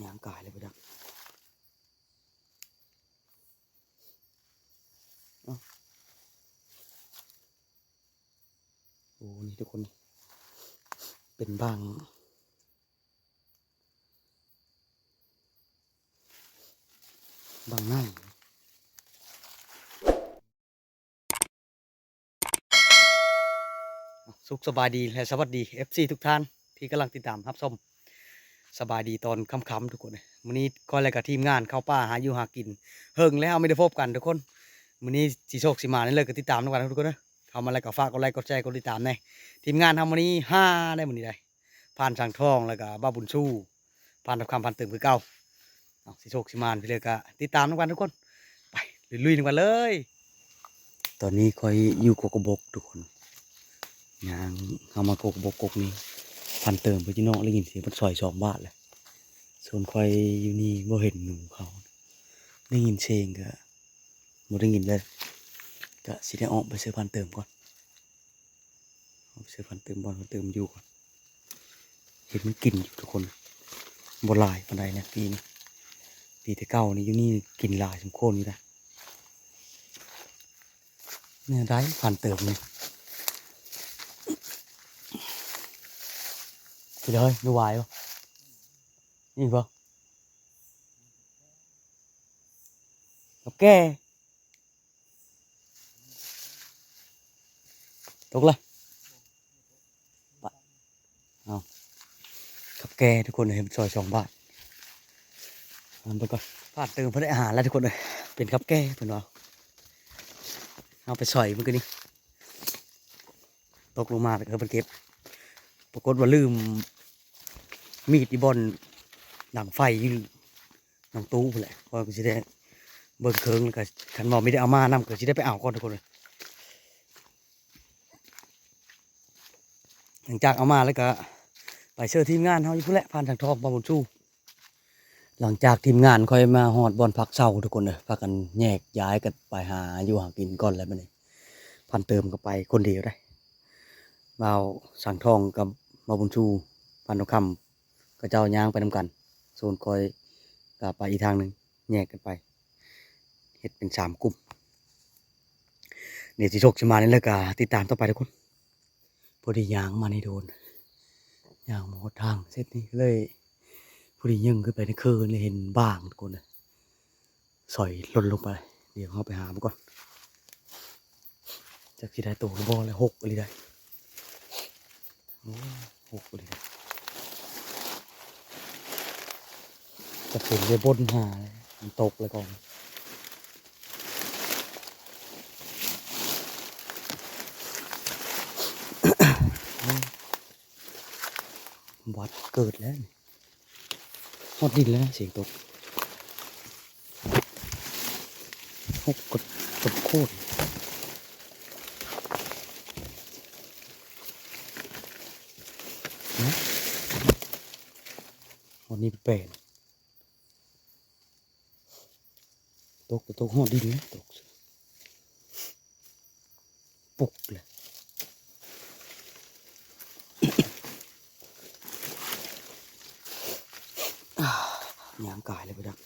ຍ່າງກາຍເລີຍບໍ່ຈັກ. ເອົ້າ ໂອ້ ນີ້ທຸກຄົນ ເປັນບາງ ບາງນາຍ. ສຸກສະບາຍດີ ແລະ ສະຫວັດດີ ເອັຟຊີ ທຸກທ່ານທີ່ກຳລັງຕິດຕາມຮັບຊົມ. ສະບາຍດີຕອນຄ່ຳໆ ທຸກຄົນ. ມື້ນີ້ຂ້ອຍ ແລະ ກະທີມງານເຂົ້າປ່າຫາຢູ່ຫາກິນ ເຫິງແລ້ວເຮົາບໍ່ໄດ້ພົບກັນທຸກຄົນ. ມື້ນີ້ຊິໂຊກຊິໝານແນວໃດ ກະຕິດຕາມນຳກັນທຸກຄົນເດີ. ເຂົ້າມາແລ້ວກະຝາກກົດໄລກ໌ ກົດແຊ ກົດຕິດຕາມແດ່. ທີມງານເຮົາມື້ນີ້ຫາໄດ້ມື້ນີ້ໄດ໋ ພານສັງທອງ ແລ້ວກະບ່າວບຸນຊູ ພານທອງຄຳ ພານເຕີມຄືເກົ່າ. ເອົາ ຊິໂຊກຊິໝານ ພີ່ເລີກະຕິດຕາມນຳກັນທຸກຄົນ. ໄປ ລຸຍໆ ນຳກັນເລີຍ. ຕອນນີ້ຂ້ອຍຢູ່ກົກກະບົກທຸກຄົນ. ຍ່າງເຂົ້າມາກົກກະບົກກົກນີ້ ພານເຕີມເພິ່ນຢູ່ນອກ ໄດ້ຍິນສຽງເພິ່ນຊອຍສອງບາດແຫຼະ. ສ່ວນຂ້ອຍຢູ່ນີ້ບໍ່ເຫັນໜູເຂົາ ໄດ້ຍິນສຽງກະບໍ່ໄດ້ຍິນເລີຍ. ກະຊິໄດ້ອອກໄປເຊີພານເຕີມກ່ອນ. ເອົາເສື້ອພັນເຕີມ ບ່ອນພັນເຕີມຢູ່ກ່ອນ. ເຫັນມັນກິນຢູ່ທຸກຄົນ ບໍ່ຫຼາຍປານໃດນະປີນີ້. ປີແຕ່ເກົ່ານີ້ຢູ່ນີ້ກິນຫຼາຍສົມຄວນຢູ່ນະ. ແນວໃດພັນເຕີມນີ້ ຊິເລີຍ ຫຼືຫວາຍບໍ່? ນີ້ບໍ່? ກັບແກ່. ຕົກລະ ເອົາ ກັບແກ່ທຸກຄົນເອີຍ ຊອຍສອງບາດ. ເອົາໄປກ່ອນ ພານເຕີມເພິ່ນໄດ້ອາຫານແລ້ວທຸກຄົນເອີຍ ເປັນກັບແກ່ເພິ່ນວ່າ. ເອົາໄປຊອຍມື້ກີ້ນີ້ ຕົກລົງມາແລ້ວເພິ່ນເກັບ ປາກົດວ່າລືມມີດຢູ່ບ່ອນດັງໄຟຢູ່ ນ້ອງຕູ້ພຸ້ນແຫຼະ. ຂ້ອຍກໍຊິໄດ້ເບິ່ງເຄິ່ງ ແລ້ວກໍຄັນວ່າມີໄດ້ເອົາມານຳ ກໍຊິໄດ້ໄປເອົາກ່ອນທຸກຄົນເອີຍ. ຫຼັງຈາກເອົາມາແລ້ວກໍໄປເຊີທີມງານເຮົາຢູ່ພຸ້ນແຫຼະ ພານສັງທອງ ບ່າວບຸນຊູ. ຫຼັງຈາກທີມງານຂ້ອຍມາຮອດບ່ອນພັກເຊົາທຸກຄົນເອີຍ ພາກັນແຍກຍ້າຍກັນໄປຫາຢູ່ຫາກິນກ່ອນແລ້ວບັດນີ້. ພັນເຕີມກໍໄປຄົນດຽວໄດ໋ ບ່າວສັງທອງກັບບ່າວບຸນຊູ ພັນທອງຄຳ ເຂົາເຈົ້າຍ່າງໄປນຳກັນ ສ່ວນຂ້ອຍກໍໄປອີກທາງໜຶ່ງ ແຍກກັນໄປ ເຮັດເປັນສາມກຸ່ມ. ດຽວຊິໂຊກຊິໝານແນວໃດກໍຕິດຕາມຕໍ່ໄປທຸກຄົນ. ພໍດີຍ່າງມານີ້ໂດນ ຍ່າງມາຮອດທາງເສັ້ນນີ້ ກໍເລີຍພໍດີຍື່ນໄປໃນເຄີ ເລີຍເຫັນບາງທຸກຄົນເອີຍ. ສອຍຫຼົ່ນລົງໄປ ດຽວເຮົາໄປຫາມັນກ່ອນ ຈັກຊິໄດ້ໂຕຫຼືບໍ່. ແລ້ວຫົກອີ່ຫຼີໄດ໋ ໂອ້ ຫົກອີ່ຫຼີໄດ໋. ຈະເປັນເວບົນຫາ ມັນຕົກແລ້ວກ່ອນ ຫວັດເກີດແລ້ວນີ້. ຮອດດິນແລ້ວນະ ສຽງຕົກ ຫົກ ກົດ ກົດໂຄດນະ. ຮອດນີ້ແປນ ຕົກ ຕົກຮອດດິນນະ ຕົກ ປຸກເລີຍ. ຍ່າງກາຍເລີຍບໍ່ຈັກ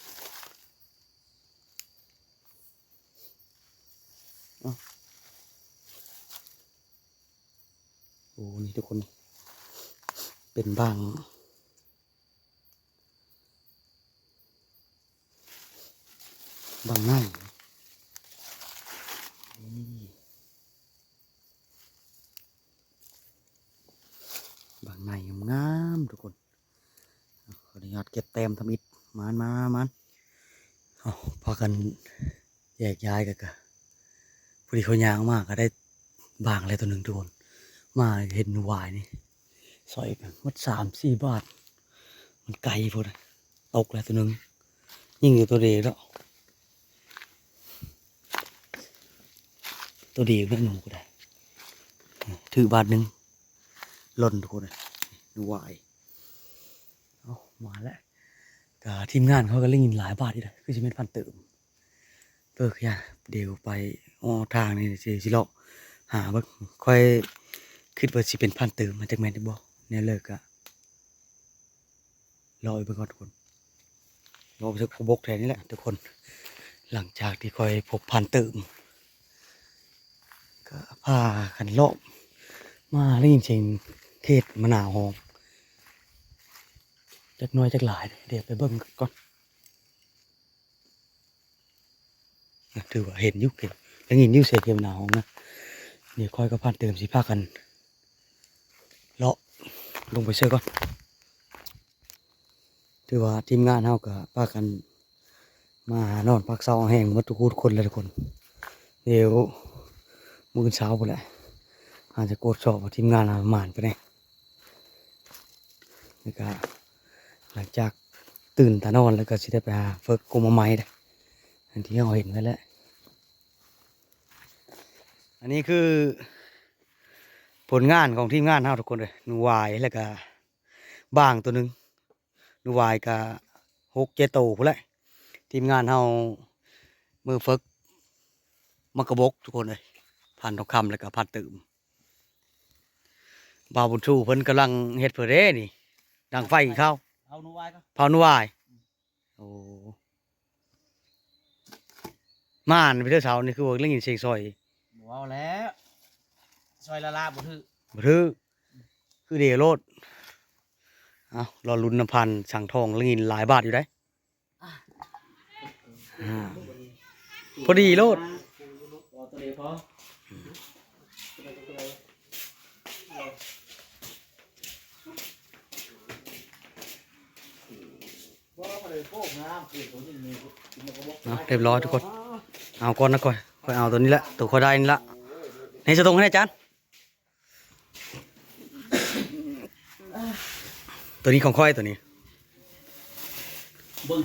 ເອົ້າ ໂອ້ ນີ້ທຸກຄົນ ເປັນບາງ ບາງນາຍ ນີ້ ບາງນາຍງາມໆ ທຸກຄົນ. ຂໍອະນຸຍາດເກັບແຕ້ມທຳອິດ ມານ ມາ ມານ. ເອົາ ພາກັນແຍກຍ້າຍກັນກະ ພໍດີຂ້ອຍຍ່າງອອກມາກະໄດ້ບາງແລ້ວໂຕໜຶ່ງທຸກຄົນ. ມາເຫັນຫວາຍນີ້ ສອຍໝົດສາມສີ່ບາດ ມັນໄກໂພດ ຕົກແລ້ວໂຕໜຶ່ງ ຍິງຢູ່ໂຕດຽວເນາະ ໂຕດຽວເນາະ ໜູກະໄດ້ ຖືກບາດໜຶ່ງ ຫຼົ່ນທຸກຄົນເອີຍ ຫວາຍ. ເອົາ ມາແລ້ວ ກະທີມງານເຂົາກະໄດ້ຍິນຫຼາຍບາດຢູ່ເດ້ ຄືຊິແມ່ນພັນເຕີມ. ເອີ ກະຢ່າ ດຽວໄປ ເອາະທາງນີ້ຊິ ຊິເລາະຫາເບິ່ງ ຂ້ອຍຄິດວ່າຊິເປັນພັນເຕີມ ມັນຈັກແມ່ນຢູ່ບໍ່ ແນວເລີກກະ ລໍໄປເບິ່ງກ່ອນທຸກຄົນ. ເລາະໄປເຖິງພູບົກແຖວນີ້ແຫຼະທຸກຄົນ. ຫຼັງຈາກທີ່ຂ້ອຍພົບພານຕື່ມ ກໍພາກັນເລາະມາ ໄດ້ຍິນສຽງເຂດມະນາວຮ້ອງ ຈັກໜ້ອຍຈັກຫຼາຍ ດຽວໄປເບິ່ງກ່ອນ. ນະ ຖືວ່າເຫັນຢູ່ ເຫັນ ໄດ້ຍິນຢູ່ສຽງເຂດມະນາວຮ້ອງນະ. ດຽວຂ້ອຍກັບພານຕື່ມຊິພາກັນເລາະລົງໄປເຊີກ່ອນ. ຖືວ່າທີມງານເຮົາກໍພາກັນມາຫານອນພັກເຊົາແຮງໝົດທຸກຄົນແຫຼະທຸກຄົນ. ດຽວມື້ອື່ນເຊົ້າພຸ້ນແຫຼະ ເຮົາຈະກວດສອບວ່າທີມງານເຮົາໝານປານໃດ. ແລ້ວກະຫຼັງຈາກຕື່ນຕານອນແລ້ວກະຊິໄດ້ໄປຫາເຟີກກົມມາໄມ້ເດ້ ອັນທີ່ເຮົາເຫັນໄວ້ແຫຼະ. ອັນນີ້ຄືຜົນງານຂອງທີມງານເຮົາທຸກຄົນເອີຍ. ໜູຫວາຍ ແລ້ວກະບາງໂຕໜຶ່ງ ໜູຫວາຍກະຫົກເຈັດໂຕພຸ້ນແຫຼະ. ທີມງານເຮົາມືຝຶກໝາກກະບົກທຸກຄົນເອີຍ ພານທອງຄຳ ແລ້ວກະພານຕື່ມ. ບ່າວບຸນຊູເພິ່ນກຳລັງເຮັດເພີເດ້ນີ້ ດັງໄຟເຂົາ ເຜົາໜູຫວາຍກໍ ເຜົາໜູຫວາຍ. ໂອ້ ມານໄປເທື່ອເຊົ້ານີ້ ຄືວ່າໄດ້ຍິນສຽງຊອຍ. ບໍ່ເວົ້າແລ້ວ ຊອຍລ້າໆ ບໍ່ຖືກ ບໍ່ຖືກ ຄືເດໂລດ. ເອົ້າ ລໍລຸ້ນນຳພານສັງທອງ ໄດ້ຍິນຫຼາຍບາດຢູ່ໃດ. ອ່າ ພໍດີໂລດ. ເນາະ ຮຽບຮ້ອຍທຸກຄົນ. ເອົາກ່ອນນະ ຂ້ອຍ ຂ້ອຍເອົາໂຕນີ້ລະ ໂຕຂ້ອຍໄດ້ນີ້ລະ. ໃຫ້ສະຕົງໃຫ້ອາຈານ. ໂຕນີ້ຂອງຂ້ອຍ ໂຕນີ້ ເບິ່ງ